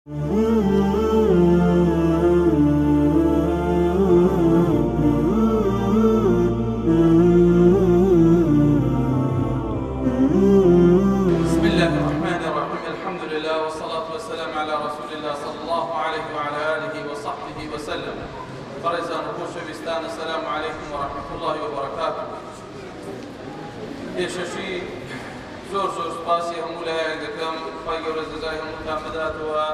بسم الله الرحمن الرحيم الحمد لله والصلاة والسلام على رسول الله صلى الله عليه وعلى آله وصحبه وسلم بەڕێزان و خۆشەویستان السلام علیکم ورحمة الله وبرکاته پێشەکی زۆر زۆر سوپاسی هەموو لایەک دەکەم خوای گەورە جەزای هەمووتان بداتەوە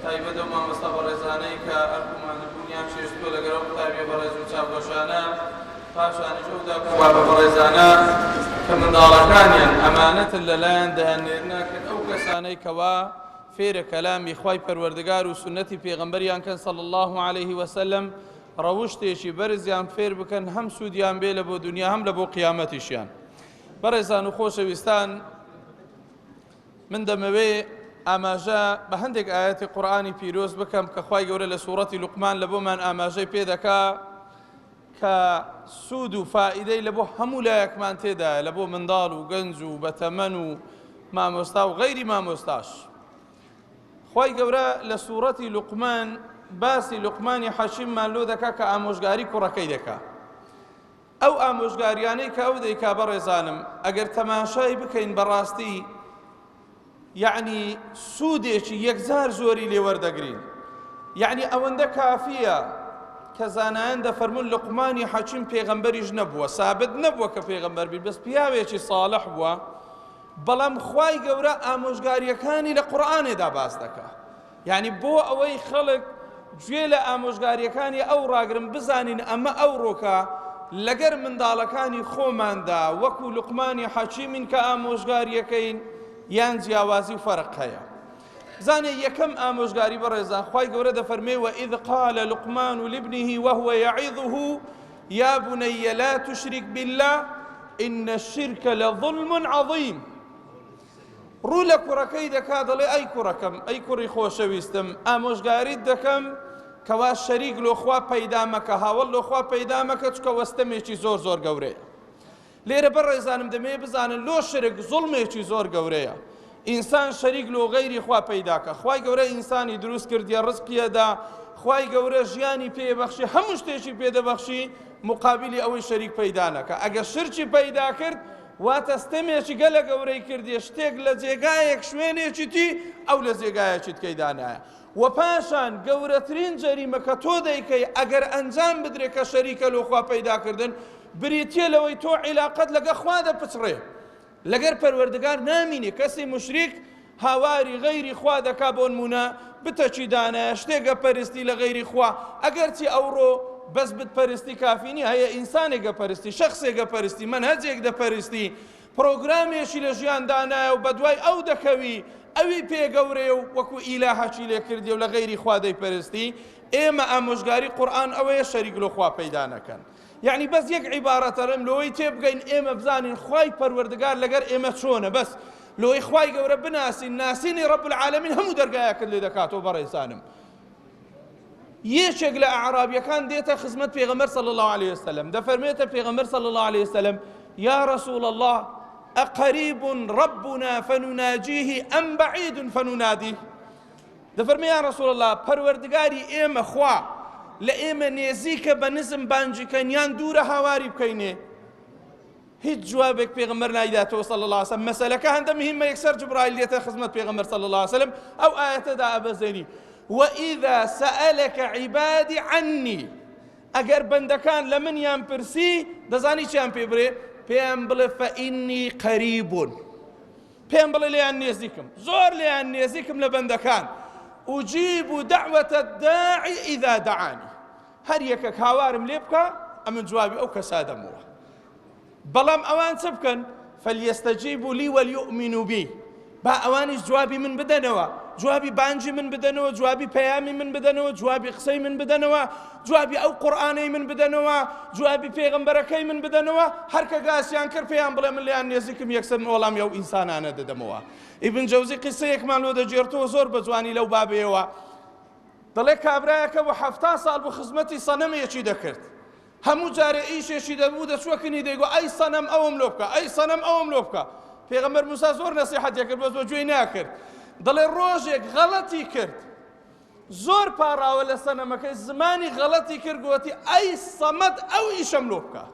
تایبەت ئەو مامۆستا بەڕێزانەی کە ئەرک و ماندووبوونیان چێشتووە لەگەڵ ئەو قوتابیە بەڕێز و چاوگەشانە پاشانیش ئەو داک و بابە بەڕێزانە کە منداڵەکانیان ئەمانەتن لەلایان دەیاننێرنە کەن ئەو کەسانەی کەوا فێرە کەلامی خوای پەروەردگار و سوننەتی پێغەمبەریان کەن صلی اللە علیه وسلم ڕەوشتێکی بەرزیان فێر بکەن هەم سوودیان بێ لە بۆ دنیا هەم لە بۆ قیامەتیشیان. بەڕێزان و خۆشەویستان من دەمەوێ ئاماژە بە هەندێک ئاەتی قورآانی پیرۆز بکەم کە خوای گەورە لە سوڕەتی لوقمان لە بۆمان ئاماژەی پێ دەکا کە سوود و فائیدەی لە بۆ هەموو لایەکمان تێدایە لە بۆ منداڵ و گەنج و بەتەمەن و مامۆستا و غەیری مامۆستاش خوای گەورە لە سوڕەتی لوقمان باسی لوقمانی حەکیممان لۆ دەکا کە ئامۆژگاری کوڕەکەی دەکا ئەو ئامۆژگاریانەی کە ئەو دەیکا بەڕێزانم ئەگەر تەماشای بکەین بەڕاستی یەعنی سوودێکی یەکجار زۆری لێ وەردەگرین یەعنی ئەوەندە کافیە کە زانایان دەفەرموون لوقمانی حەکیم پێغەمبەریش نەبووە سابت نەبووە کە پێغەمبەر بی بەس پیاوێکی ساڵح بووە بەڵام خوای گەورە ئامۆژگاریەکانی لە قورئانێدا باس دەکا یعنی بۆ ئەوەی خەڵک گوێ لە ئامۆژگاریەکانی ئەو ڕاگرن بزانین ئەمە ئەوڕۆکە لەگەر منداڵەکانی خۆماندا وەکو لوقمانی حەکیمین کە ئامۆژگاریەکەین یان جیاوازی و فەرق هەیە زانێ یەکەم ئامۆژگاری بەڕێزان خوای گەورە دەفەرمێ وإذ قال لقمان لابنه وهو يعظه يا بني لا تشرك بالله إن الشرك لظلم عظيم ڕوو لە کوڕەکەی دەکا دەڵێ ئەی کوڕەکەم ئەی کوڕی خۆشەویستم ئامۆژگاریت دەکەم کەوا شەریک لۆ خوا پەیدا مەکە هاوەڵ لۆ خوا پەیدا مەکە چکە وەستەمێکی زۆر زۆر گەورەیە لێرە بەڕێزانم دەمەوێ بزانن لۆ شرک زوڵمێکی زۆر گەورەیە ئینسان شەریک لۆ غەیری خوا پەیداکە خوای گەورە ئینسانی دروست کردیە ڕزقیەدا خوای گەورە ژیانی پێبەخشی هەموو شتێکی پێدەبەخشی مقابلی ئەوەی شەریک پەیدا نەکە ئەگە شرکی پەیدا کرد واتە ستەمێکی گەلە گەورەی کردیە شتێک لە جێگایەک شوێنێکی تی ئەو لە جێگایەکی تکەی دانایە و پاشان گەورەترین جەریمە کە تۆ دەیکەی ئەگەر ئەنجام بدرێ کە شەریکە لۆ خوا پەیدا کردن بریتیە لەوەی تۆ عیلاقەت لەگە خوا دەپچڕێ لەگەر پەروەردگار نامینێ کەسی موشریک هاواری غەیری خوا دەکا بۆنمونە بتەکی دانایە شتێک ئەپەرستی لە غەیری خوا ئەگەرچی ئەوڕۆ بەس بت پەرستی کافی نیە هەیە ئینسانێک ئەپەرستی شەخسێک ئەپەرستی مەنهەجێک دەپەرستی پرۆگرامێکی لە ژیان دانایە و بەدوای ئەو دەکەوی ئەوی پێ گەورەیە و وەکو ئیلاهەکی لێ کردی و لە غەیری خوا دەیپەرستی ئێمە ئامۆژگاری قورئان ئەوەیە شەریک لۆ خوا پەیدا نەکەن یەعنی بەس یەک عیبارەت ئەڵێم لۆی تێبگەین ئێمە بزانین خوای پەروەردگار لەگەر ئێمە چۆنە بەس لۆی خوای گەورە بناسین ناسینی رب العالمین هەموو دەرگایەکت لێ دەکاتەوە بەڕێزانم یەکێک لە ئەعرابیەکان دێتە خزمەت پێغەمبەر صلی الله علیه وسلم دەفەرمێتە پێغەمبەر صلی الله علیه وسلم یا رسول الله أقريب ربنا فنناجيه أم بعيد فنناديه دەفەرمێ یا رسول اللە پەروەردگاری ئێمە خوا لە ئێمە نێزیکە بە نزم بانگی کەین یان دوورە هاواری بکەینێ هیچ جوابێک پێغەمبەر نایداتەوە صلی الله علیه وسلم مەسەلەکە هەندە مهمە یەکسەر جبرائیل دێتە خزمەت پێغەمبەر صلی الله علیه وسلم ئەو ئایەتەدا ئەبەزێنی وإذا سألك عبادي عني ئەگەر بەندەکان لە منیان پرسی دەزانی چیان پێ برێ پێیان بڵێ فإني قريب پێم بڵێ لێیان نێزیکم زۆر لێیان نێزیکم لە بەندەکان ئوجیب دعوة الداعی اذا دعانی هەر یەکەک هاوارم لێ بکە ئەمن جوابی ئەو کەسا دەمەوە بەڵام ئەوان چ بکەن فلیستجیبوا لی ولیؤمنوا بی با ئەوانیش جوابی من بدەنەوە جوابی بانگی من بدەنەوە جوابی پەیامی من بدەنەوە جوابی قسەی من بدەنەوە جوابی ئەو قورئانەی من بدەنەوە جوابی پێغەمبەرەکەی من بدەنەوە هەر کە گاسیان کرد پێیان بڵێ من لێیان نێزیکم یەکسەر من وەڵامی ئەو ئینسانانە دەدەمەوە ئیبن جەوزی قیسەیەکمان لۆ دەگێڕتەوە زۆر بە جوانی لەو بابەیەوە دەڵێ کابرایەکە بۆ 70 ساڵ بۆ خزمەتی سەنەمێکی دەکرد هەموو جارێ ئیشێکی دەبوو دەچووە کنی دەیگۆ ئەی سەنەم ئەوم لۆ بکە ئەی سەنەم ئەوم لۆ بکە پێغەمبەر موسا زۆر نەسیحەتی کرد بەس بە گوێی ناکرد دەڵێ ڕۆژێک غەڵەتی کرد. زۆر پاڕاوە لە سەنەمەکەی زمانی غەڵەتی کرد گۆتی ئەی سەمەد ئەو ئیشەم لۆ بکات.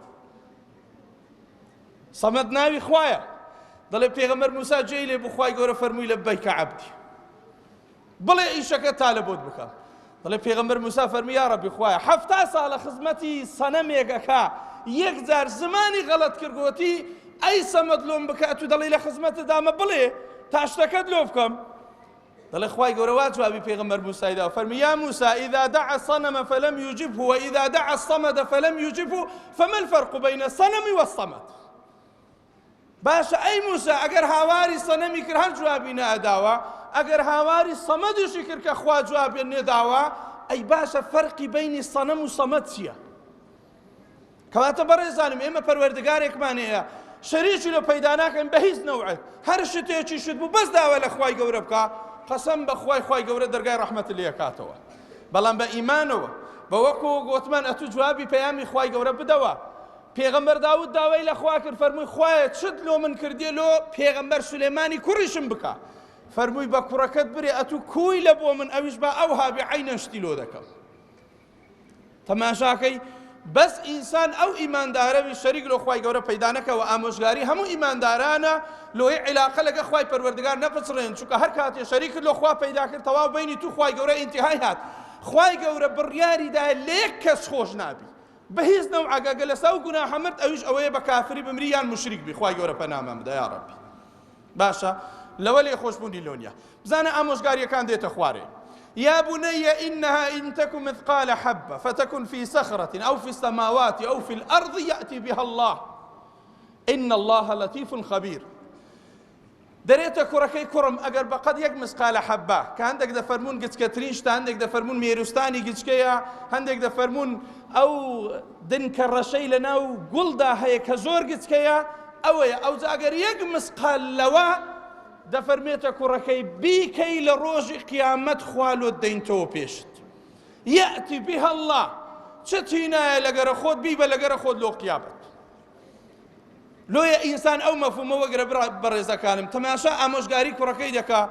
سەمەد ناوی خوایە. دەڵێ پێغەمبەر موسا جێی لێ بوو خوای گەورە فەرمووی لەبەیکە عەبدی. بڵێ ئیشەکە تا لە بۆت بکەم. دەڵێ پێغەمبەر موسا فەرمی یا ڕەبی خوایە 70 ساڵە خزمەتی سەنەمێک ئەکا یەک جار زمانی غەڵەت کرد گۆتی ئەی سەمەد لۆم بکە ئەتوو دەڵێی لە خزمەتت دامە بڵێ تا شتەکەت لۆ بکەم. دەڵێ خوای گەورە وا جوابی پێغەمبەر موسای دا فەرمی یا موسا اذا دعا الصنم فلم يجبه واذا دعا الصمد فلم يجبه فما الفرق بين الصنم والصمد. باشە ئەی موسا ئەگەر هاواری سەنەمی کرد هەر جوابی نەئەداوە، ئەگەر هاواری سەمەدیشی کرد کە خوا جوابی نەداوە، ئەی باشە فەرقی بەینی سەنەم و سەمەد چییە؟ کەواتە بەڕێزانم ئێمە پەروەردگارێکمان هەیە شەریکی لۆ پەیدا ناکەین بە هیچ نەوعێک، هەر شتێکی شت بوو بەس داوا لە خوای گەورە بکە، قەسەم بە خوای خوای گەورە دەرگای ڕەحمەتت لێ ئەکاتەوە، بەڵام بە ئیمانەوە بە وەکو گۆتمان ئەتوو جوابی پەیامی خوای گەورە بدەوە. پێغەمبەر داود داوای لە خوا کرد فەرمووی خوایە چت لۆ من کردیە لۆ پێغەمبەر سولێمانی کوڕیشم بکە فەرمووی بە کوڕەکەت برێ ئەتوو کوی لە بۆ من ئەویش با ئەوها بێ عەینەن شتی لۆ دەکەم. تەماشاکەی بەس ئینسان ئەو ئیماندارەوی شەریک لۆ خوای گەورە پەیدا نەکەوە ئامۆژگاری هەموو ئیماندارانە لۆی عیلاقە لەگە خوای پەروەردگار نەپچڕێن چونکە هەر کاتێ شەریکت لۆ خوا پەیدا کرد تەواو بەینی تو خوای گەورە ئینتیهای هات خوای گەورە بڕیاری دایە لە یەک کەس خۆش نابی بە هیچ نەوعەک ئەگەر لەسەر ئەو گوناحە مرد ئەویش ئەوەیە بە کافری بمری یان موشریک بی خوای گەورە پەنامان بدە یا ڕەبی. باشە لەوە لێخۆشبوونی لۆ نیە بزانە ئامۆژگاریەکان دێتە خوارێ يا بني إنها إن تك مثقال حبة فتكن في صخرة أو في السماوات أو في الأرض يأتي بها الله إن الله لطيف خبير. دەرێتە کوڕەکەی کوڕم ئەگەر بەقەد یەک مسقالە حەبە کە هەندێک دەفەرموون گچکەترین شتە هەندێک دەفەرموون مێروستانی گچکەیە هەندێک دەفەرموون ئەو دنکە ڕەشەی لەناو گوڵدا هەیە کە زۆر گچکەیە ئەوەیە ئەوجا ئەگەر یەک مسقال لەوە دەفەرمێتە کوڕەکەی بیکەی لە ڕۆژی قیامەت خوا لۆت دەینتەوە پێشت یەئتی بها اللە چ تینایە لەگەرە خۆت بیبە لەگەرە خۆت لۆ قیامەت. لۆیە ئینسان ئەو مەفهومە وەگرە برا بەڕێزەکانم تەماشا ئامۆژگاری کوڕەکەی دەکا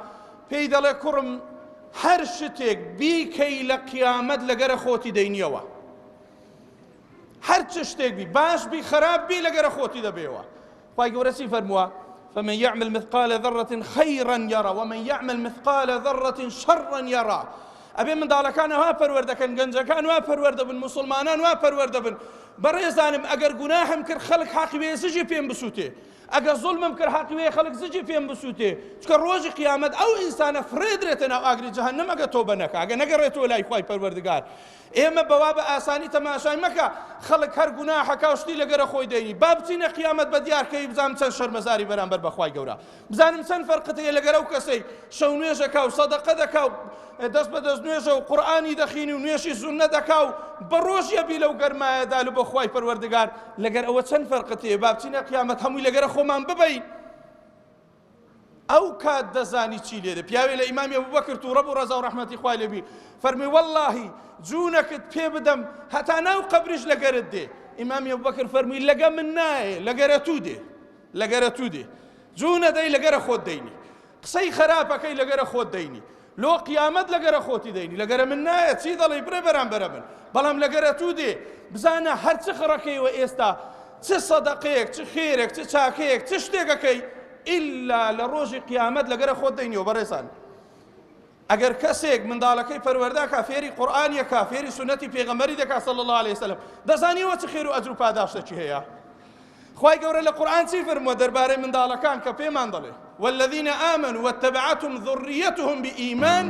پێی دەڵێ کوڕم هەر شتێک بیکەی لە قیامەت لەگەرە خۆتی دەینیەوە هەر چ شتێک بی باش بی خراپ بی لەگەرە خۆتی دەبێەوە خوای گەورە چی فەرمووە فمن يعمل مثقال ذرة خيرا يرى ومن يعمل مثقال ذرة شرا يرى. ئەبێ منداڵەکان وا پەروەردەکەن گەنجەکان وا پەروەردە بن موسڵمانان وا پەروەردە بن بەڕێزانم ئەگەر گوناحم کرد خەڵک حەقی وێ زجی پێم بسووتێ ئەگەر زوڵمم کرد حەقی وێ خەڵک زجی پێم بسووتێ چونکە ڕۆژی قیامەت ئەو ئینسانە فڕێدرێتە ناو ئاگری جەهەنەم ئەگەر تۆبە نەکا ئەگەر نەگەڕێتەوە لای خوای پەروەردگار ئێمە بەوا بە ئاسانی تەماشای مەکە خەڵک هەر گوناحەکا و شتی لەگەرە خۆی دەینی با بچینە قیامەت بە دیار کەوی بزانم چەند شەرمەزاری بەرامبەر بە خوای گەورە بزانم چەند فەرقت هەیە لەگەر ئەو کەسەی شەو نوێژەکا و سەدەقە دەکا و دەست بە دەست نوێژە و قورئانی دەخینی و نوێژی سوننە دەکا و بە ڕۆژ یەبی لەو گەرمایەدا لە بۆ خوای پەروەردگار لەگەر ئەوە چەند فەرقت هەیە با بچینە قیامەت هەمووی لەگەرە خۆمان ببەین ئەو کات دەزانی چی لێدە پیاوێ لە ئیمامی ئەبوبەکر تووڕە بوو ڕەزا و ڕەحمەتی خوای لێ بی فەرمی وەڵڵاهی جوونەکت پێ بدەم هەتا ناو قەبریش لەگەرت دێ ئیمامی ئەبوبەکر فەرمی لەگە من نایێ لەگەرە تو دێ لەگەرە تو دێ جوونە دەی لەگەرە خۆت دەینی قسەی خراپەکەی لەگەرە خۆت دەینی لۆ قیامەت لەگەرە خۆتی دەینی لەگەرە من نایە چی دەڵێی برێ بەرامبەرە من بەڵام لەگەرە تو دێ بزانە هەر چ خڕەکەیەوە ئێستا چ سەدەقەیەک چ خێرێک چ چاکەیەک چ شتێکەکەی ئیلا لە ڕۆژی قیامەت لەگەرە خۆت دەینیەوە بەڕێزان ئەگەر کەسێک منداڵەکەی پەروەردە کا فێری قورئان یەکا فێری سوننەتی پێغەمبەری دەکا صلی اللە علیه وسلم دەزانی ئەوە چ خێر و ئەجر و پاداشتێکی هەیە خوای گەورە لە قورئان چی فەرمووە دەربارەی منداڵەکان کە پێمان دەڵێ والذین آمنوا واتبعتهم ذریتهم بإیمان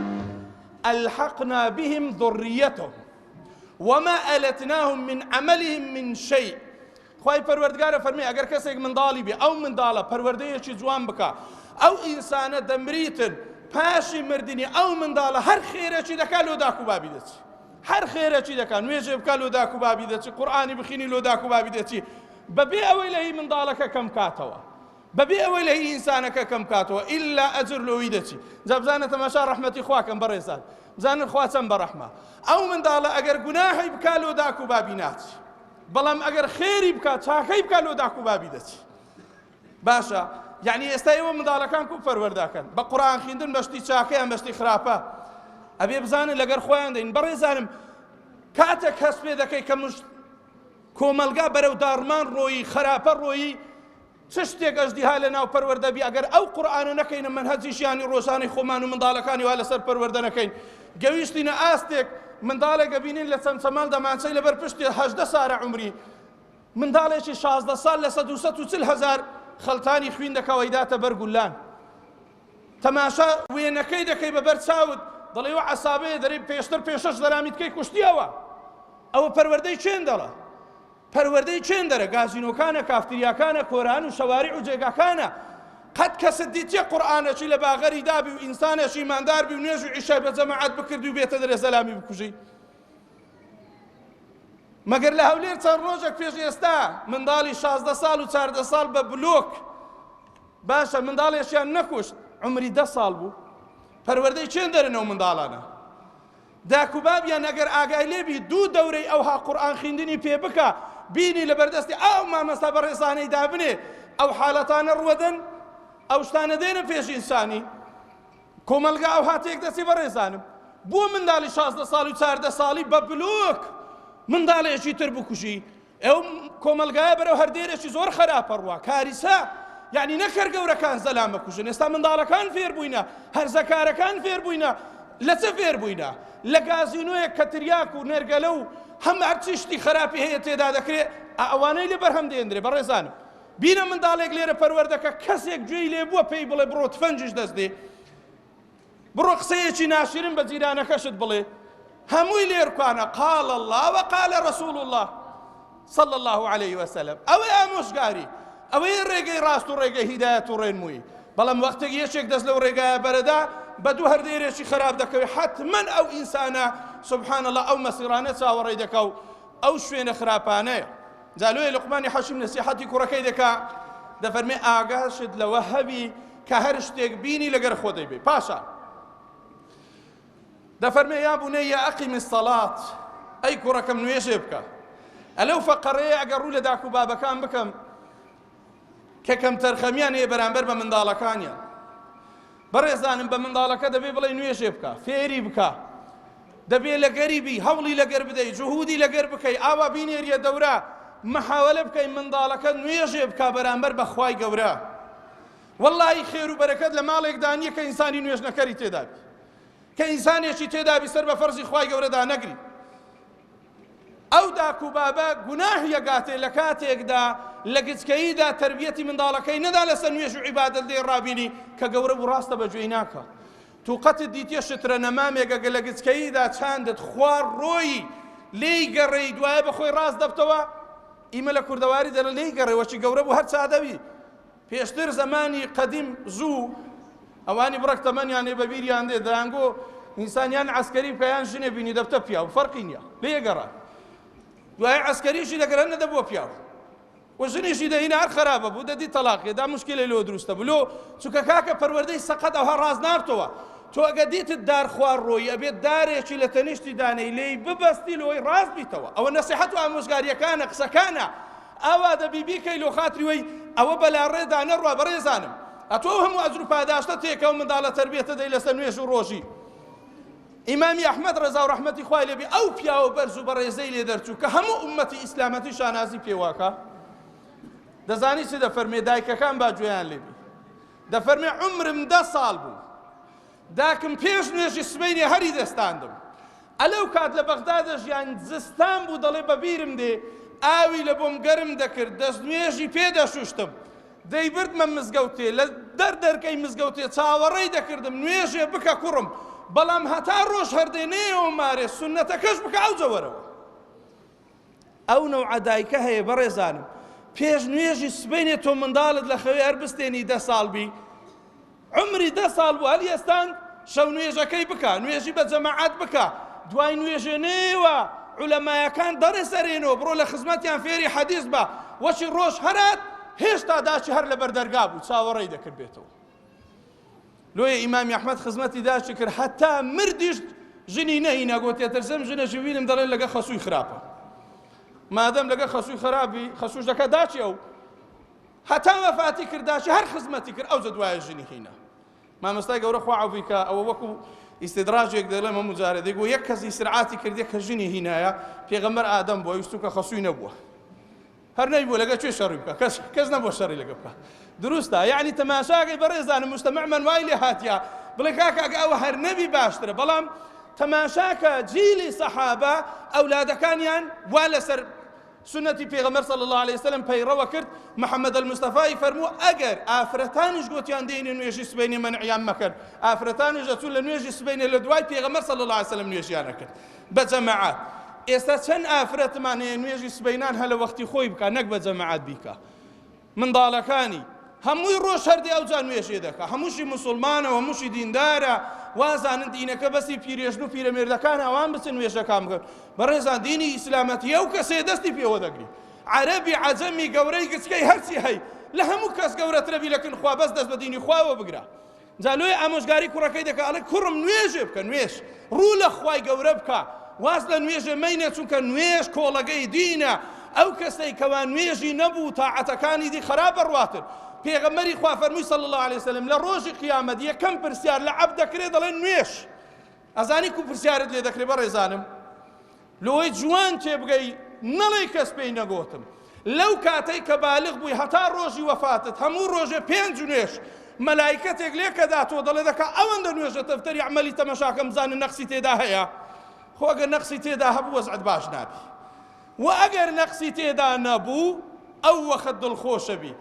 الحقنا بهم ذریتهم وما ألتناهم من عملهم من شيء. خوای پەروەردگارە فەرمی ئەگەر کەسێک منداڵی بێ ئەو منداڵە پەروەردەیەکی جوان بکا ئەو ئینسانە دەمریتن پاشی مردنی ئەو منداڵە هەر خێرێکی دەکا لۆ داک و بابی دەچی هەر خێرێکی دەکا نوێژێ بکا لۆ داک و بابی دەچی قورئانی بخینی لۆ داک و بابی دەچی بەبێ ئەوەی لە هی منداڵەکە کەم کاتەوە بەبێ ئەوەی لە هی ئینسانەکە کەم کاتەوە ئیلا ئەجر لۆی دەچی جا بزانە تەماشا ڕەحمەتی خوا کەم بەڕێزان بزانن خوا چەند بەڕەحمە ئەو منداڵە ئەگەر گوناحی بکا لۆ داک و بابی ناچی بەڵام ئەگەر خێری بکا چاکەی بکا لۆ داک و بابی دەچی باشە یعنی ئێستا ئێوە منداڵەکان کو پەروەردەکەن بە قورئان خوێندن بەشتی چاکەیان بەشتی خراپە. ئەبێ بزانن لەگەر خۆیان دەین. بەڕێزانم کاتێک هەست پێ دەکەی کە مشت کۆمەڵگا بەرەو داڕمان ڕۆیی، خەراپە ڕۆیی، چ شتێک ئەژدیها لە ناو پەروەردە بی ئەگەر ئەو قورئانە نەکەینە مەنهەجی ژیانی ڕۆژانەی خۆمان و منداڵەکانی وا لەسەر پەروەردە نەکەین گەویشتینە ئاستێک منداڵێک ئەبینین لە چەمچەماڵ دەمانچەی لەبەر پشتی 18 سارە عومری منداڵێکی 16 ساڵ لە 140 هەزار خەڵتانی خوین دەکا و ئەیداتە بەر گولان تەماشا وێنەکەی دەکەی بە بەر چاوت دەڵێ و عەسابەیە دەرێ پێشتر پێشەش زەلامیتکەی کوشتیەوە ئەوە پەروەردەی چێن دەڵە پەروەردەی چێن دەرە گازینۆکانە کافتریاکانە کۆران و شەواری و جێگاکانە قەت کەست دیتیە قورئانەکی لە باغەری دابی و ئینسانێکی ئیماندار بی و نوێژ و عیشای بە جەماعەت بکردی و بێتە دەرێ زەلامی بکوژی مەگەر لە هەولێر چەند ڕۆژێک پێش ئێستا منداڵی 16 ساڵ و 14 ساڵ بە بلۆک باشە منداڵێکیان نەکوشت عمری دە ساڵ بوو پەروەردەی چێن دەرن ئەو منداڵانە داک و بابیان ئەگەر ئاگای لێبی دوو دەورەی ئەوها قورئان خیندنی پێ بکا بینی لەبەردەستی ئەو مامەستا بەڕێزانەی دابنێ ئەو حالەتانە ڕوەدەن ئەو شتانە دێنە پێش ئینسانی کۆمەڵگا ئەوها تێک دەچێ بەڕێزانم بۆ منداڵی 16 ساڵ و 14 ساڵی بە بلۆک منداڵێکی تر بکوژی ئەو کۆمەڵگایە بەرەو هەردێرێکی زۆر خراپە ڕوا کاریسە یعنی نەکەر گەورەکان زەلام بکوژن ئێستا منداڵەکان فێر بووینە هەرزەکارەکان فێر بووینە لە چ فێر بووینە لە گازینۆیەک کە تریاک و نێرگەلە و هەم هەرچی شتی خراپی هەیە تێدا دەکرێ ئەوانەی لێ بەرهەم دێندرێ بەڕێزانم بینە منداڵێک لێرە پەروەردەکە کەسێک گوێی لێ بووە پێی بڵێ بڕۆ تفەنگیش دەست دێ بڕۆ قسەیەکی ناشرین بە جیرانەکەشت بڵێ هەمووی لێرکوانە قال الله وقال رسول الله صلى الله عليه وسلم ئەوەی ئامۆژگاری ئەوەی ڕێگەی ڕاست و ڕێگەی هیدایەت و ڕێنمووی بەڵام وەختێک یەکێک دەست لەو ڕێگایە بەرەدا بە دوو هەردێرێکی خراپ دەکەوێت حتمما ئەو ئینسانە سبحان الله ئەو مەسیرانە چاوەڕێی دەکا و ئەو شوێنە خراپانەیە جا لۆیە لوقمانی حەکیم نەسیحەتی کوڕەکەی دەکا دەفەرمێ ئاگاشت لەوە هەبی کە هەر شتێک بینی لەگەر خۆ دەیبەی پاشان دەفەرمێ یا بنەیە ئەقیم الصلاة ئەی کوڕەکەم نوێژێ بکە ئەلەو فەقەرەیە ئەگەر ڕوو لە داک و بابەکان بکەم کە کەمتەرخەمیان هەیە بەرامبەر بە منداڵەکانیان. بەڕێزانم بە منداڵەکە دەبێ بڵێ نوێژێ بکە، فێری بکە، دەبێ لەگەری بی، هەوڵی لەگەر بدەی، جهودی لەگەر بکەی، ئاوا بینێریە دەورە، محاوەلە بکەی منداڵەکە نوێژێ بکا بەرامبەر بە خوای گەورە. وەڵڵاهی خێر و بەرەکەت لە ماڵێکدا نییە کە ئینسانی نوێژنەکەری تێدا بی، کە ئینسانێکی تێدا بی سەر بە فەرزی خوای گەورەدا نەگری. ئەو داک و بابە گوناهی ئەگاتێ لە کاتێکدا لە گچکەییدا تەربیەتی منداڵەکەی نەدا لەسەر نوێژ و عیبادەت لێی ڕابینی کە گەورە بوو ڕاستە بە گوێی ناکا تو قەتت دیتیە شترە نەمامێک ئەگەر لە گچکەییدا چاندت خوار ڕۆیی لێی گەڕێی دوایە بە خۆی ڕاست دەبتەوە ئیمە لە کوردەواری دەڵێ لێی گەڕێ وەچی گەورە بوو هەر چادەوی پێشتر زەمانی قەدیم زوو ئەوانی بڕەک تەمەنیان لێ بەبیریان دێ دەیانگۆ ئینسان یان عەسکەری بکە یان ژنێ بینی دەبتە پیاو فەرقی نییە لێ گەڕا دوای عەسکەریشی دەگەرە نەدەبووە پیاو و ژنیشی دەهینا هەر خراپە بوو دەدی تەلاقێ دا مشکلەی لۆ دروستە بوو لۆ چونکە کاکە پەروەردەی سەقەت ئەوها ڕاست نابتەوە تۆ ئەگە دیتت دار خوار ڕۆیی ئەبێت دارێکی لە تەنیشتی دانەی لێی ببەستی لۆی ڕاست بیتەوە ئەوە نەسیحەت و ئامۆژگاریەکانە قسەکانە ئاوا دەبی بیکەی لۆ خاتری وەی ئەوە بەلاڕێدا نەڕوا بەڕێزانم ئەتۆ ئەو هەموو ئەجر و پاداشتە تێکە و منداڵە تەربیەتە دەی لەسەر نوێژ و ڕۆژی ئیمامی ئەحمەد ڕەزا و ڕەحمەتی خوای لێبی ئەو پیاوە بەرز و بەڕێزەی لێ دەرچوو کە هەموو ئوممەتی ئیسلامەتی شانازی پێواکە دەزانی چ دەفەرمێ دایکەکان با گوێیان لێبی دەفەرمێ عومرم دە ساڵ بوو داکم پێش نوێژی سبەینێ هەری دەستاندم. ئەلەو کات لە بەغدا دەژیاین، زستان بوو دەڵێ بە بیرم دێ ئاوی لە بۆم گەرم دەکرد، دەستنوێژی پێ دەشوشتم. دەیبردمە مزگەوتێ، لە دەر دەرکەی مزگەوتێ چاوەڕێی دەکردم نوێژێ بکە کوڕم، بەڵام هەتا ڕۆژ هەر دێ نەیەوە مارێ سوننەتەکەش بکە ئەوجە وەرەوە. ئەو نەوعە دایکە هەیە بەڕێزانم پێش نوێژی سبەینێ تۆ منداڵت لە خەوێ هەر بستێنی دە ساڵ بی عمری دە ساڵ بوو هەلیەستاند شەو نوێژەکەی بکە نوێژی بە جەماعەت بکە دوای نوێژێ نێوە عولەمایەکان دەڕێ سەرێنەوە بڕۆ لە خزمەتیان فێری حەدیث بە وەچی ڕۆژ هەرات هێشتا داچی هەر لەبەر دەرگا بوو چاوەڕێی دەکرد بێتەوە لۆیە ئیمامی ئەحمەد خزمەتی داشی کرد هەتا مردیش ژنی نەهینا گۆتیە ترسم ژنەشی بینم دەڵێن لەگە خەسووی خراپە مادەم لەگە خەسووی خراپی خەسووش دەکە داچی ئەو هەتا وەفاتی کرد داچی هەر خزمەتی کرد ئەوجە دوایە ژنی هینا مامۆستای گەورە خوا عەفوی کە ئەوە وەکو ئیستدراجێک دەڵێم هەموو جارێ دەیگۆ یەک کەس ئیسرعاتی کردیە کە ژنی هینایە پێغەمبەر ئادەم بووە ئەویش چونکە خەسووی نەبووە هەر نەیبووە لەگە کوێ شەڕی بکە کەس کەس نەبووە شەڕی لەگە بکە دروستە یعنی تەماشاکەی بەڕێزانم مجتەمعمان وای لێ هاتیە بڵێ کاکە ئەگە ئەوە هەر نەبی باشترە بەڵام تەماشاکە جیلی سەحابە ئەولادەکانیان وا لەسەر سوننەتی پێغەمبەر صلی اللە علیە وسلم پەیڕەوە کرد، محمد المصطفی فەرموو ئەگەر ئافرەتانیش گۆتیان دێینە نوێژی سبەینێ مەنعیان مەکەن، ئافرەتانیش دەچوون لە نوێژی سبەینێ لە دوای پێغەمبەر صلی اللە علیە وسلم نوێژیان ئەکرد بە جەماعەت. ئێستا چەند ئافرەتمان هەیە نوێژی سبەینان هەر لە وەختی خۆی بکا نەک بە جەماعەت بیکا. منداڵەکانی هەمووی ڕۆژ هەر دێ ئەوجا نوێژێ دەکا هەمووشی موسڵمانە و هەمووشی دیندارە وازانن دینەکە بەسی پیرێژن و پیرەمێردەکان ئەوان بچن نوێژەکان بکەن بەڕێزان دینی ئیسلامەتی ئەو کەسێ دەستی پێوە دەگری عەرەبی عەجەمی گەورەی گچکەی هەرچی هەی لە هەموو کەس گەورەترە بی لەکن خوا بەس دەست بە دینی خواوە بگرە جا لۆیە ئامۆژگاری کوڕەکەی دەکا ئەڵێ کوڕم نوێژێ بکە نوێژ ڕوو لە خوای گەورە بکە واز لە نوێژێ مەینە چونکە نوێژ کۆڵەگەی دینە ئەو کەسەی کەوا نوێژی نەبوو تاعەتەکانی دی خراپ بڕواتن پێغەمبەری خوا فەرمووی صلی الله علیه وسلم لە ڕۆژی قیامەت یەکەم پرسیار لە عەبد دەکرێ دەڵێن نوێژ ئەزانی کو پرسیارت لێ دەکرێ بەڕێزانم لۆی جوان تێبگەی نەڵێی کەس پێی نەگۆتم لەو کاتەی کە بالغ بووی هەتا ڕۆژی وەفاتت هەموو ڕۆژێ پێنج نوێژ مەلایکەتێک لێکەداتەوە دەڵێ دەکا ئەوەندە نوێژە دەفتەری عەمەلی تەمەشاکەم بزانە نەقسی تێدا هەیە خۆ ئەگەر نەقسی تێدا هەبوو وەزعت باش نابی وە ئەگەر نەقسی تێدا نەبوو ئەو وەخت دڵخۆشە بی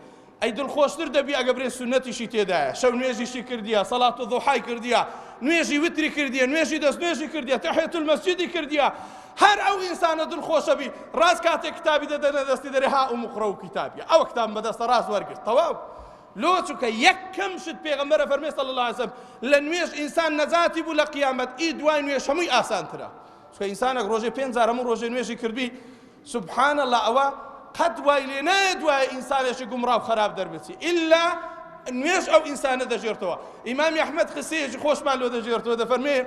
ئەی دڵخۆشتر دەبی ئەگە برێ سوننەتیشی تێدایە شەو نوێژیشی کردیە سەڵات و ضحای کردیە نوێژی وتری کردیە نوێژی دەست نوێژی کردیە تحیەت المسجدی کردیە هەر ئەو ئینسانە دڵخۆشە بی ڕاست کاتێک کتابی دەدەنە دەستی دەرێ ها ئوم قڕە و کتابیە ئەوە کتابم بەدەستە ڕاست وەرگرت تەواو لۆ چونکە یەکەم شت پێغەمبەرە فەرمێ صلی الله علیه وسلم لە نوێژ ئینسان نەجاتی بوو لە قیامەت ئی دوای نوێژ هەمووی ئاسانترە چونکە ئینسانێک ڕۆژێ پێنج جار هەموو ڕۆژێ نوێژی کردبی سبحان اللە ئەوە قەت وای لێ نایە دوایە ئینسانێکی گومڕا و خراپ دەربچی ئیلا نوێژ ئەو ئینسانە دەژێرتەوە ئیمامی ئەحمەد قسەیەکی خۆشمان لۆ دەژێرتەوە دەفەرمێ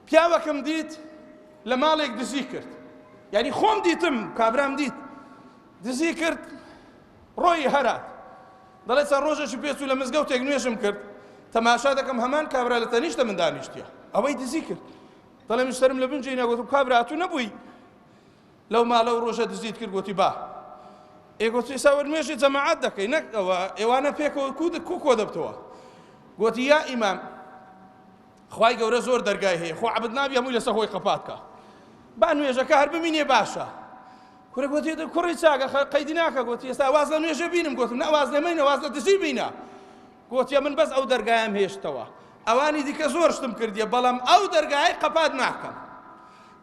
پیاوەکەم دیت لە ماڵێک دزی کرد یعنی خۆم دیتم کابرام دیت دزی کرد ڕۆی هەرات دەڵێ چەند ڕۆژێکی پێچوو لە مزگەوتێک نوێژم کرد تەماشا دەکەم هەمان کابرا لە تەنیشتە من دانیشتیە ئەوەی دزی کرد دەڵێ من سەرم لە بن جێی نا گوتم کابرا ئەتوو نەبووی لەو ماڵە و ڕۆژە دزیت کرد گوتی با ئێ گوتی ئێستا وەر نوێژی جەماعەت دەکەی نەک ئەوە ئێوانە پێکەوە کو کو کۆ دەبتەوە گوتی یا ئیمام خوای گەورە زۆر دەرگای هەیە خۆ عەبد نابی هەمووی لەسەر خۆی قەپات کە با نوێژەکە هەر بمینێ باشە کورە گوتی کوڕی چاکە قەیدی ناکە گوتی ئێستا واز لە نوێژە بینم گوتم نە واز لە مەینە واز لە دزی بینە گۆتیە من بەس ئەو دەرگایەم هێشتەوە ئەوانی دیکە زۆر شتم کردیە بەڵام ئەو دەرگایەی قەپات ناکەم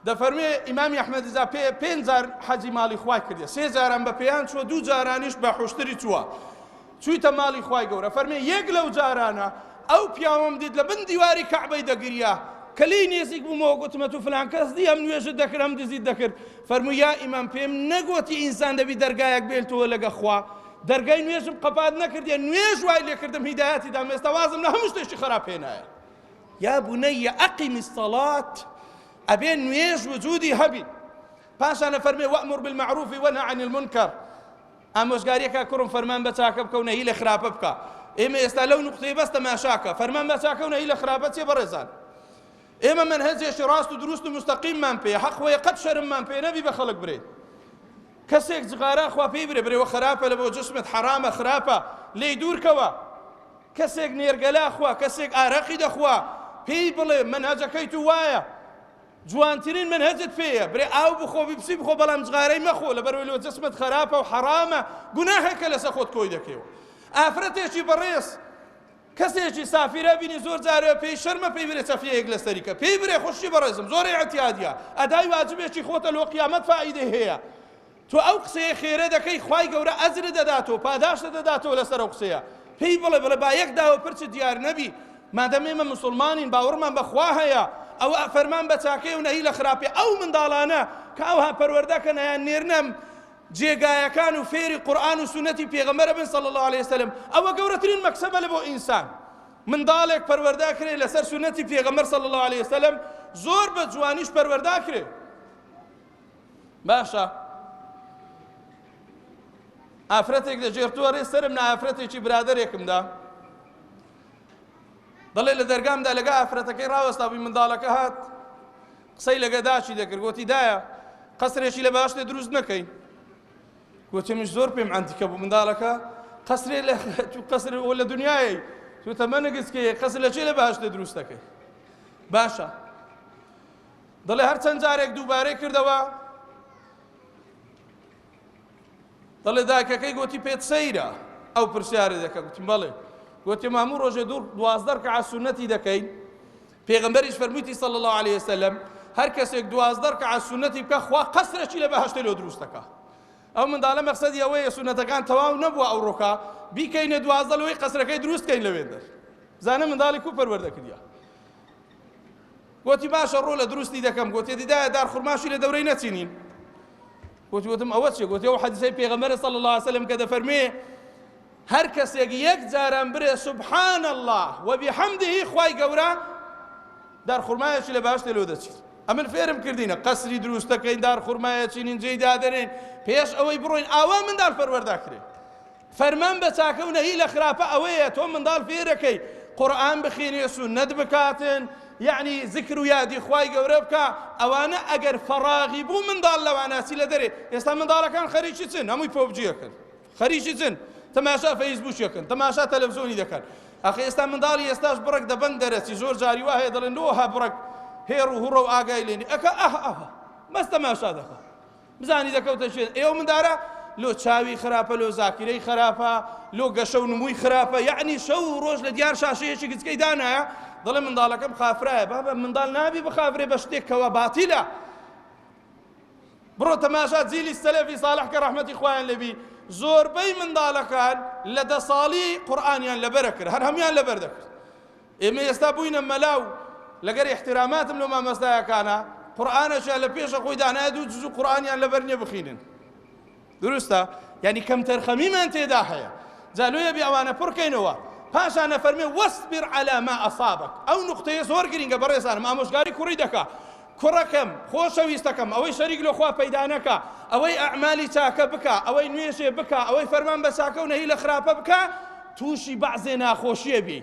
دەفەرموێ ئیمامی ئەحمەد رضا پێ پێنج جار حەجی ماڵی خوای کردیە سێ جاران بە پێیان چووە دوو جارانیش بە حوشتری چووە چوویتە ماڵی خوای گەورە فەرمێ یەک لەو جارانە ئەو پیاوەم دیت لە بن دیواری کەعبەی دەگریا کە لێی نێزیک بوومەوە گوتمە تو فلان کەس دی ئەم نوێژت دەکرد ئەم دزیت دەکرد فەرمووی یا ئیمام پێم نەگۆتی ئینسان دەبی دەرگایەک بێلتەوە لەگە خوا دەرگای نوێژم قەپات نەکردیە نوێژ وای لێکردم هیدایەتی دام ئێستا وازم لە هەموو شتێکی خراپ هێنایە یا بني أقم الصلاة ئەبێ نوێژ وجودی هەبی پاشان فەرمێ وأمر بالمعروف ونهى عن المنكر ئامۆژگاریەکە کوڕم فەرمان بە چاکە بکە و نەهی لە خراپە بکە ئێمە ئێستا لەو نقطەی بەس تەماشاکە فەرمان بە چاکە و نەهی لە خراپە چێ بەڕێزان ئێمە مەنهەجێکی ڕاست و دروست و مستەقیممان پێ حەق وەیە قەت شەرممان پێ نەبی بە خەڵک برێ کەسێک جغارە خوا پێی برێ برێوە خراپە لە بۆ جسمت حەرامە خراپە لێی دوورکەوە کەسێک نێرگەلا خوا کەسێک ئارەقی دەخوا پێی بڵێ مەنهەجەکەی تو وایە جوانترین منهجت پێیە برێ ئاو بخۆ بیپسی بخۆ بەڵام جغارەی مەخۆ لەبەرەوەی لۆ جسمت خراپە و حەرامە گوناهێکە لەسەر خۆت کۆی دەکەیەوە ئافرەتێکی بەڕێز کەسێکی سافیرە بینی زۆر جارێ پێی شەرمە پێی برێ چەفیەیەک لەسەری کە پێی برێ خوشکی بەڕێزم زۆر ئیعتیادیە ئەدای واجبێکی خۆتە لۆ قیامەت فائیدەی هەیە تۆ ئەو قسەیە خێرە دەکەی خوای گەورە ئەجرت دەداتەوە پاداشتت دەداتەوە لەسەر ئەو قسەیە پێی بڵێ بڵێ با یەک داوە پرچت دیار نەبی مادەم ئێمە مسوڵمانین باوەڕمان بە خوا هەیە ئەوە فەرمان بە چاکەی و نەهی لە خراپی ئەو منداڵانە کە ئەوها پەروەردە کەن ئەیان نێرنە جێگایەکان و فێری قورئان و سوننەتی پێغەمبەرە بن صلی اللە علیه وسلم ئەوە گەورەترین مەکسەبە لە بۆ ئینسان منداڵێک پەروەردە کرێ لەسەر سوننەتی پێغەمبەر صلی اللە علیه وسلم زۆر بە جوانیش پەروەردە کرێ باشە ئافرەتێک دەژێرتووە ڕێ سەرم لە ئافرەتێکی برادەرێکمدا. دەڵێ لە دەرگامدا لەگە ئافرەتەکەی ڕاوەستا بووی منداڵەکە هات قسەی لەگە داچی دەکرد گۆتی دایە قەسرێکی لە باشتێ دروست نەکەین گۆتی منش زۆر پێم عەنتیکە بوو منداڵەکە قەسرێ لە تو قەسر لە دنیای تو تەمەنە گچکەیە قەسر لە چێ لە باشتێ دروست دەکەی باشە دەڵێ هەر چەند جارێک دووبارەی کردەوە دەڵێ دایکەکەی گۆتی پێت سەیرە ئەو پرسیارە دەکە گوتم بەڵێ گوتم هەموو ڕۆژێ دوو 12 ڕکعە سوننەتی دەکەین پێغەمبەریش فەرموویتی صلی الله علیه وسلم هەر کەسێک 12 ڕکعە سوننەتی بکە خوا قەسرێکی لە بەهەشتێ لۆ دروست دەکا ئەو منداڵە مەقسەدی ئەوەیە سوننەتەکان تەواو نەبووە ئەو ڕۆکە بیکەینە 12 لەوەی قەسرەکەی دروست کەین لەوێندەر زانە منداڵی کو پەروەردە کردیا گوتی باشە ڕۆ لە دروستی دەکەم گوتی دیدایە دار خورماشی لە دەورەی نەچینین گوتی وتم ئەوە چیە گوتی ئەو حەدیسەی پێغەمبەر صلی الله علیه وسلم کە دەفەرموێ هەر کەسێک یەک جاران برێ سبحان الله وبحمده خوای گەورە دار خورمایەکی لە باشتێ لۆ دەچیت ئەمن فێرم کردینە قەسری دروست دەکەین دار خورمایە چینین جێی دادەنێین پێش ئەوەی بڕۆین ئاوا منداڵ پەروەردە کرێ فەرمان بە چاکە و نەهی لە خراپە ئەوەیە تۆ منداڵ فێرەکەی قورئان بخینێ سوننەت بکاتن یەعنی زکر و یادی خوای گەورە بکا ئەوانە ئەگەر فەڕاغی بوو منداڵ لەوانە چی لە دەرێ ئێستا منداڵەکان خەریکی چن هەمووی پۆبجیەکەن خەریکی چن تەماشا فەیسبووکەکەن تەماشا تەلەڤزیۆنی دەکەن ئەخ ئێستا منداڵی ئێستاش بڕک دەبەنگ دەرەچی زۆر جاری وا هەیە دەڵێن لۆ ها بڕک هێڕ و هوڕە و ئاگای لێنی ئەکە ئەه ئەه بەس تەماشا دەکا بزانی دەکەوتە شوێن ئێ ئەو مندارە لۆ چاوی خراپە لۆ زاکیرەی خراپە لۆ گەشە و نمووی خراپە یعنی شەو و ڕۆژ لە دیار شاشەیەکی گچکەی دانایە دەڵێ منداڵەکەم خافرایە بابە منداڵ نابی بخافرێ بە شتێک کەوا باتیلە بڕۆ تەماشا جیلی سەلەفی ساڵح کە ڕەحمەتی خوایان لێبی زۆربەی منداڵەکان لە دە ساڵی قورئانیان لەبەرە کرد هەر هەمویان لەبەر دەکرد ئێمە ئێستا بووینە مەلا و لەگەر ئیحتراماتم لۆ مامۆستایەکانە قورئانەشیان لە پێشە خۆی دانایە دوو جزو قورئانیان لەبەر نییە بخینن دروستە یعنی کەمتەرخەمیمان تێدا هەیە جا لۆیە بێ ئەوانە پڕکەینەوە پاشان ئەفەرمێ واصبر على ما أصابك ئەو نقطەیە زۆر گرینگە بەڕێزانم ئامۆژگاری کوڕی دەکا کوڕەکەم خۆشەویستەکەم ئەوەی شەریک لە خوا پەیدا نەکا ئەوەی ئەعمالی چاکە بکا ئەوەی نوێژێ بکا ئەوەی فەرمان بە چاکە و نەهی لە خراپە بکا تووشی بەعزێ ناخۆشیە بی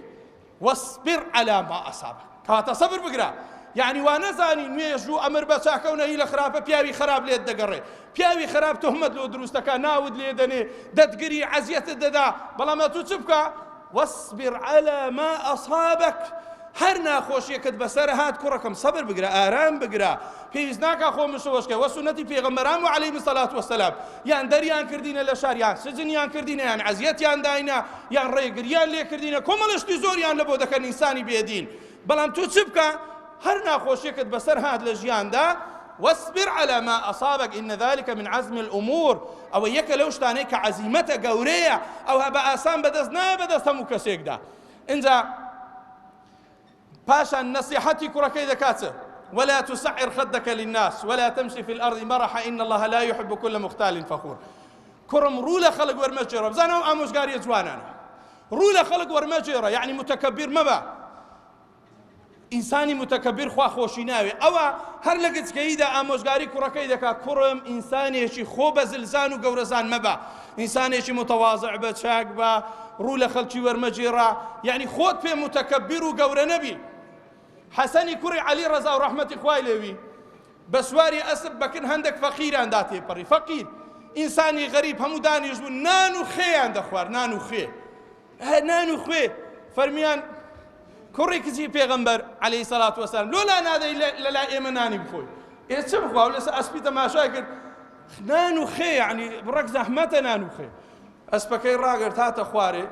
واصبر علی ما اصابک کەواتە سەبر بگرە یعنی وا نەزانی نوێژ و ئەمر بە چاکە و نەهی لە خراپە پیاوی خراپ لێت دەگەڕێ پیاوی خراپ تهمەت لۆ دروست دەکا ناوت لێ دەنێ دەتگری عەزیەتت دەدا بەڵام ئەتوو چ بکە واصبر علی ما اصابک هەر ناخۆشیەکت بەسەر هات کوڕەکەم سەبر بگرە ئارام بگرە پێویست ناکا خۆ مشەوەش کەی وە سوننەتی پێغەمبەران بوو عەلەیهم الصلوة والسلام یان دەریان کردینە لە شار یان سجنیان کردینە یان عەزیەتیان داینە یان ڕێگریان لێ کردینە کۆمەڵە شتی زۆریان لە بۆ دەکەن ئینسانی بێدین بەڵام تۆ چ بکە هەر ناخۆشیەکت بەسەر هات لە ژیاندا واصبر على ما أصابك إن ذلك من عزم الأمور ئەوە یەکە لەو شتانەی کە عەزیمەتە گەورەیە ئەوها بە ئاسان بەدەست نایە بەدەست هەموو کەسێکدا ئینجا پاشان نەسیحەتی کوڕەکەی دەکات چ؟ ولا تسعر خدك للناس ولا تمشي في الأرض مرحا إن الله لا يحب كل مختال فخور کوڕم ڕوو لە خەڵک وەرمەگێڕە بزانە ئەو ئامۆژگاریە جوانانە ڕوو لە خەڵک وەرمەگێڕە یعنی متەکەبیر مەبە ئینسانی متەکەبیر خوا خۆشی ناوێ ئەوە هەر لە گچکەییدا ئامۆژگاری کوڕەکەی دەکا کوڕم ئینسانێکی خۆ بە زلزان و گەورەزان مەبە ئینسانێکی متەوازع بە چاک بە ڕوو لە خەڵکی وەرمەگێڕە یعنی خۆت پێ متەکەبیر و گەورە نەبی حەسەنی کوڕی عەلی ڕەزا و ڕەحمەتی خوای لێوی بە سواری ئەسپ بەکن هەندێک فەقیراندا تێپەڕی فەقیر ئینسانی غەریب هەموو دانیش بوو نان و خێیان دەخوارد نان و خوێ نان و خوێ فەرمیان کوڕی کچی پێغەمبەر عەلەیهی سەلات وەسەلام لۆ لا نادەی لە لای ئێمە نانی بخۆی ئێ چ بخوا و لەسەر ئەسپی تەماشای کرد نان و خێ یعنی بڕەک زەحمەتە نان و خێ ئەسپەکەی ڕاگرت هاتە خوارێ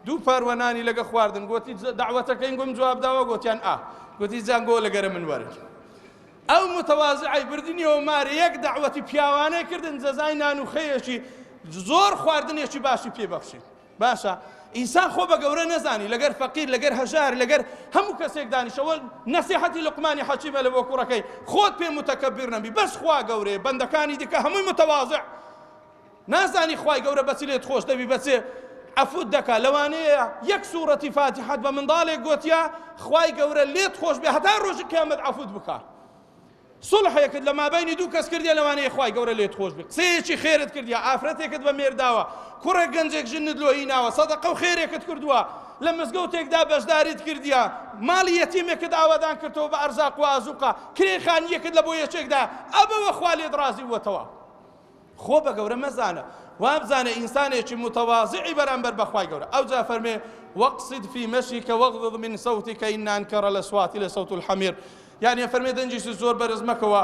دوو پاروە نانی لەگە خواردن گوتی داوەتەکەین گوم جواب داوە گوتیان ئا گوتی جان گۆ لەگەرە من وەرن ئەو متەوازعی بردنیەوە مارێ یەک داوەتی پیاوانەی کردن جەزای نان و خێیەکی زۆر خواردنێکی باشی پێ بەخشین باشە ئینسان خۆ بە گەورە نەزانی لەگەر فەقیر لەگەر هەژار لەگەر هەموو کەسێک دانیشەوە نەسیحەتی لوقمانی حەکیمە لە بۆ کوڕەکەی خۆت پێ متەکەبیر نەبی بەس خوا گەورەیە بەندەکانی دیکە هەمووی متەواضع نازانی خوای گەورە بەچی لێت خۆش دەبی بەچێ عەفوت دەکا لەوانەیە یەک سوڕەتی فاتیحەت بە منداڵێک گۆتیا خوای گەورە لێت خۆش بێ هەتا ڕۆژی قیامەت عەفوت بکا. سوڵحێکت لە مابەینی دوو کەس کردیە لەوانەیە خوای گەورە لێت خۆش بێ قسەیەکی خێرت کردیە ئافرەتێکت بە مێرداوە کوڕێک گەنجێک ژنت لۆ هیناوە سەدەقە و خێرێکت کردووە لە مزگەوتێکدا بەشداریت کردیە ماڵی یەتیمێکت ئاوادان کردەوە بە ئەرزاق و ئازوقە کرێ خانیەکت لە بۆ یەکێکدا ئەبەوە خوا لێت ڕازی بووەتەوە خۆ بە گەورە مەزانە وابزانە ئینسانێکی متواضعی بەرامبەر بە خوای گەورە ئەوجا فەرمێ واقصد في مشيك واغضض من صوتك إن أنكر الأصوات لصوت الحمير یانی ئەفەرمێ دەنگیشت زۆر بەرز مەکەوە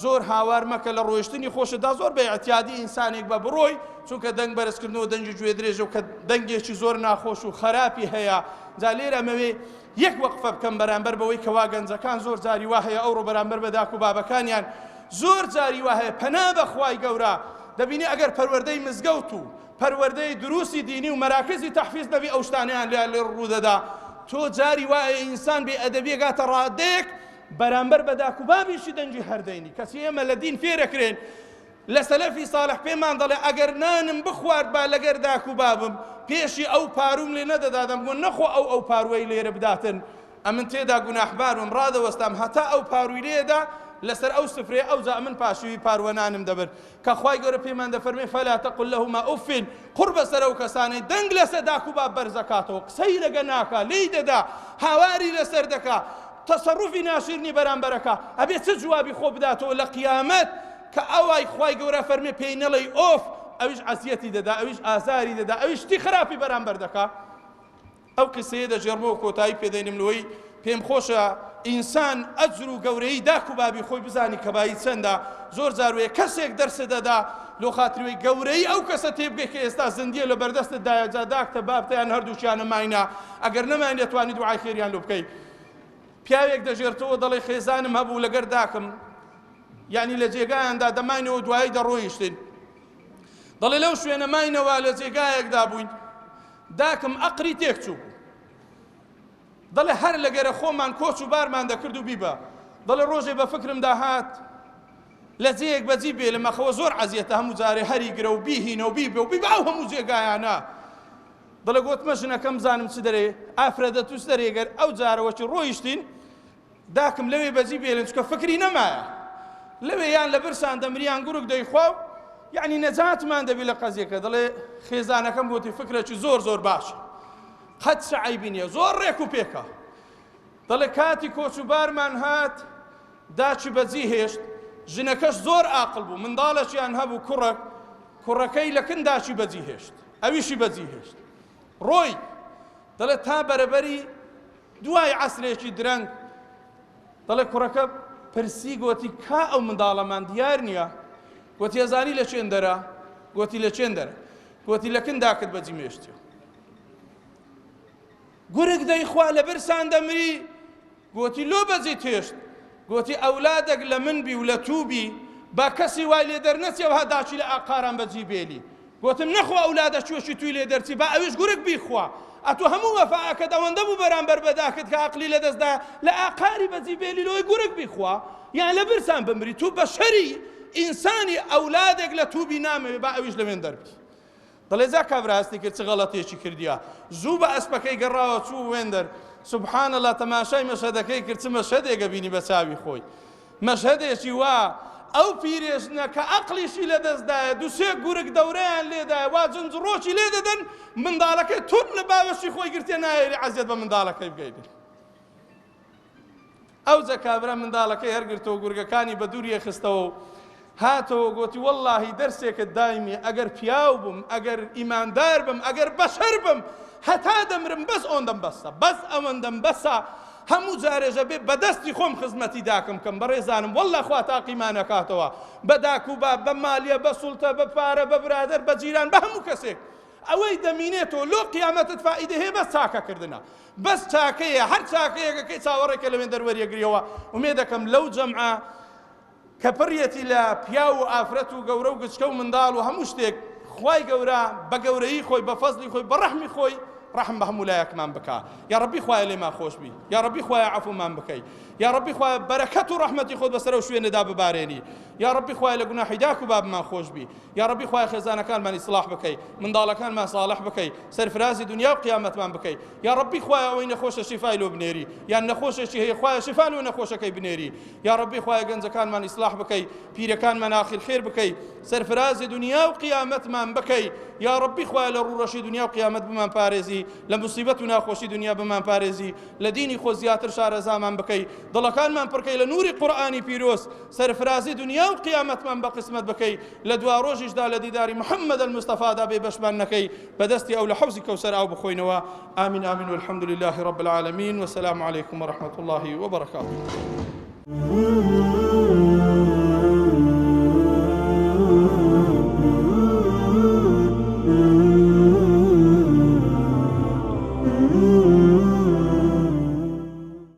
زۆر هاوار مەکە لە ڕۆیشتنی خۆشتدا زۆر بە ئیعتیادی ئینسانێک بە بڕۆی چونکە دەنگ بەرزکردنەوە دەنگی گوێ درێژە و کە دەنگێکی زۆر ناخۆش و خراپی هەیە جا لێرە ئەمەوێ یەک وەقفە بکەم بەرامبەر بەوەی کەوا گەنجەکان زۆر جاری وا هەیە ئەوڕۆ بەرامبەر بە داک و بابەکانیان زۆر جاری وا هەیە پەنا بە خوای گەورە دەبینی ئەگەر پەروەردەی مزگەوت و پەروەردەی دروستی دینی و مەراکزی تەحفیز نەبی ئەو شتانەیان لێیان لێ ڕوودەدا تۆ جاری وایە ئینسان بێ ئەدەبی گاتە ڕادەیەک بەرامبەر بە داک و بابیشی دەنگی هەردەینی کەچی ئێمە لە دین فێرەکرێن لە سەلەفی ساڵح پێمان دەڵێ ئەگەر نانم بخوارد با لەگەر داک و بابم پێشی ئەو پاروم لێ نەدەدا دەمگۆ نەخۆ ئەو ئەو پاروەی لێرە بداتن ئەمن تێدا گوناحبارم ڕادەوەستام هەتا ئەو پاروی لێدا لەسەر ئەو سفرەیە ئەوجا ئەمن پاشیوی پاروە نانم دەبرد کە خوای گەورە پێمان دەفەرمێ فلا تقل لهما اف قوڕ بەسەر ئەو کەسانەی دەنگ لەسەر داک و باب بەرزەکاتەوە قسەی لەگە ناکا لێی دەدا هاواری لەسەر دەکا تەسەڕوفی ناشیرنی بەرامبەرەکە ئەبێ چ جوابی خۆ بداتەوە لە قیامەت کە ئەوای خوای گەورە فەرمێ پێی نەڵێی ئۆف ئەویش عەزیەتی دەدا ئەویش ئازاری دەدا ئەویش شتی خراپی بەرامبەر دەکا ئەو قسەیە دەگێڕمەوە کۆتایی پێدەینم لەوەی پێم خۆشە ئینسان ئەجر و گەورەیی داک و بابی خۆی بزانی کە بایی چەندە زۆر جار وەیە کەسێک دەرست دەدا لۆ خاتریوەی گەورەیی ئەو کەسە تێبگەی کە ئێستا زیندیە لە بەردەستت دایە جا داکتە بابتە یان هەردووکیانە ماینە ئەگەر نەماین دەتوانی دوعای خێریان لۆ بکەی پیاوێک دەژێرتەوە دەڵێ خێزانم هەبوو لەگەر داکم یعنی لە جێگایاندا دەماینەوە دوایی دەڕۆیشتین دەڵێ لەو شوێنە ماینەوە لە جێگایەکدا بووین داکم ئەقری تێک چوو بوو دەڵێ هەر لەگەرە خۆمان کۆچ و بارمان دەکرد و بیبە دەڵێ ڕۆژێ بە فکرمدا هات لە جێیەک بەجی بێلم ئەخەوە زۆر عەزیەتە هەموو جارێ هەری گرە و بیهینە و بیبە و بیبە ئەو هەموو جێگایانە دەڵێ گۆتمە ژنەکەم زانم چ دەرێ ئافرەتە تو چ دەرێ گەر ئەو جارەوەکی ڕۆیشتین داکم لەوێ بەجی بێلن چکە فکری نەمایە لەوێ یان لە برسان دەمریان گورگ دەیخوا و یعنی نەجاتمان دەبی لە قەزیەکە دەڵێ خێزانەکەم گوتی فکرێکی زۆر زۆر باشە قەت چ عەیبی نییە زۆر ڕێک و پێکە دەڵێ کاتی کۆچ و بارمان هات داچی بەجی هێشت ژنەکەش زۆر ئاقل بوو منداڵێکیان هەبوو کوڕەک کوڕەکەی لە کن داچی بەجی هێشت ئەویشی بەجی هێشت ڕۆی دەڵێ تا بەرەبەری دوای عەسرێکی درەنگ دەڵێ کوڕەکە پرسی گۆتی کا ئەو منداڵەمان دیار نییە گۆتی ئەزانی لە چێن دەرە گۆتی لە چێن دەرە گۆتی لە کن داکت بەجی مێشتیە گورگ دەیخوا لە برسان دەمری گۆتی لۆ بەجی تێشت گۆتی ئەولادەک لە من بی و لە تو بی با کەسی وای لێ دەرنەچێ وها داکی لە ئاقاران بەجی بێلی گۆتم نەخوا ئەولادە چۆشی توی لێ دەرچی با ئەویش گورگ بیخوا ئەتۆ هەموو وەفاکەت ئەوەندە بوو بەرامبەر بە داکت کە ئەقلی لەدەست دا لە ئاقاری بەجی بێلی لۆی گورگ بیخوا یان لە برسان بمری تو بەشەری ئینسانی ئەولادێک لە تو بی نامەوێ با ئەویش لەوێن دەربی دەڵێ جا کابرا هەستی کرد چ غەڵەتێکی کردیە زوو بە ئەسپەکەی گەڕاوە چوو وێندەر سبحان اللە تەماشای مەشهەدەکەی کرد چ مەشهەدێکە بینی بە چاوی خۆی مەشهەدێکی وا ئەو پیرێژنە کە ئەقلیشی لەدەستدایە دوسێ گورگ دەورەیان لێدایە وا جنجڕۆکی لێ دەدەن منداڵەکەی توند لە باوەشی خۆی گرتێ نایەری عەزیەت بە منداڵەکەی بگەینێ ئەوجە کابرا منداڵەکەی هەرگرتەوە گورگەکانی بە دووریە خستەوە و هاتەوە گۆتی وەڵاهی دەرسێکت دایمی ئەگەر پیاو بم ئەگەر ئیماندار بم ئەگەر بەشەر بم هەتا دەمرم بەس ئۆندەم بەسە بەس ئەوەندەم بەسە هەموو جارێژە بێ بەدەستی خۆم خزمەتی داکم کەم بەڕێزانم واللە خوا تاقیمان ئەکاتەوە بە داک و باب بە مالیە بە سوڵتە بە پارە بە برادەر بە جیران بە هەموو کەسێک ئەوەی دەمینێتەوە لۆ قیامەتت فائیدە هەیە بەس چاکەکردنە بەس چاکەیە هەر چاکەیەکەکەی چاوەڕێکە لەوێن دەروەریەگریەوە ئومێدەکەم لەو جەمعە کە پڕیەتی لە پیاو و ئافرەت و گەورە و گچکە و منداڵ و هەموو شتێک، خوای گەورە بە گەورەیی خۆی بە فەزڵی خۆی بە ڕەحمی خۆی. ڕەحم بە هەموو لایەکمان بکا یاڕەبی خوایە لێمان خۆش بی یاڕەبی خوایە عەفومان بکەی یاڕەبی خوایە بەرەکەت و ڕەحمەتی خۆت بەسەر ئەو شوێنەدا ببارێنی یاڕەبی خوایە لە گوناحی داک و بابمان خۆش بی یاڕەبی خوایە خێزانەکانمان ئیسڵاح بکەی منداڵەکانمان ساڵح بکەی سەرفرازی دنیا و قیامەتمان بکەی یاڕەبی خوایە ئەوەی نەخۆشە شیفای لۆ بنێری یان نەخۆشێکی هەیە خوایە شیفا لۆ نەخۆشەکەی بنێری یاڕەبی خوایە گەنجەکانمان ئیسڵاح بکەی پیرەکانمان ئاخر خێر بکەی سەرفرازی دنیا و قیامەتمان بکەی یاڕەبی خوایە لە ڕووڕەشی دنیا و قیامەت بمان پارێزی لە موسیبەت و ناخۆشی دنیا بمان پارێزی لە دینی خۆ زیاتر شارەزامان بکەی دڵەکانمان پڕکەی لە نوری قورئانی پیرۆز سەرفرازی دنیا و قیامەتمان بە قسمەت بکەی لە دواڕۆژیشدا لە دیداری محمد المصطفادا بێ بەشمان نەکەی بەدەستی ئەو لە حەوزی کەوسەر ئاو بخۆینەوە آمین آمین والحمد لله رب العالمین والسلام علیکم ورحمة الله وبرکاته.